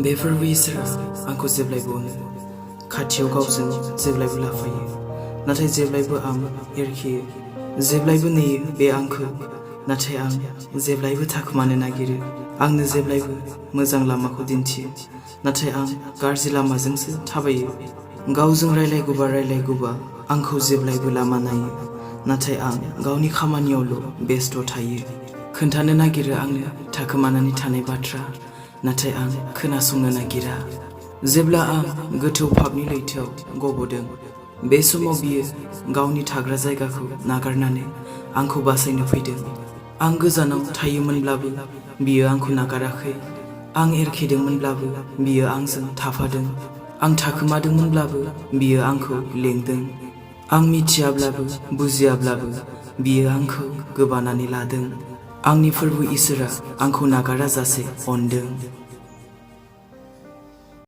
बेफोरबो इसोरा आंखौ जेब्लायबो अनो, खाथियाव गावजों जेब्लायबो लाफायो। नाथाय जेब्लायबो आं एरखेयो, जेब्लायबो नेयो बे आंखौ। नाथाय आं जेब्लायबो थाखोमानो नागिरो, आंनो जेब्लायबो मोजां लामाखौ दिन्थियो। नाथाय आं गाज्रि लामाजोंसो थाबायो। गावजों रायलायगौबा आंखौ जेब्लायबो लामा नायो। नाथाय आं गावनि खामानियावल' बेस्थ' थायो। खोन्थानो नागिरो आंनो थाखोमानानै थानाय बाथ्रा, नाथाय आं खोनासंनो नागिरा। जेब्ला आं गोथौ पापनि लैथोआव गब'दों, बे समाव बियो गावनि थाग्रा जायगाखौ नागारनानै आंखौ बासायनो फैदों। आं गोजानाव थायोमोनब्लाबो बियो आंखौ नागाराखै। आं एरखेदोंमोनब्लाबो बियो आंजों थाफादों। आं थाखोमादोंमोनब्लाबो बियो आंखौ लेंदों। आं मिथियाब्लाबो बुजियाब्लाबो बियो आंखौ गोबानानै लादों। आंनि फोरबो इसोरा आंखौ नागाराजासे अनदों।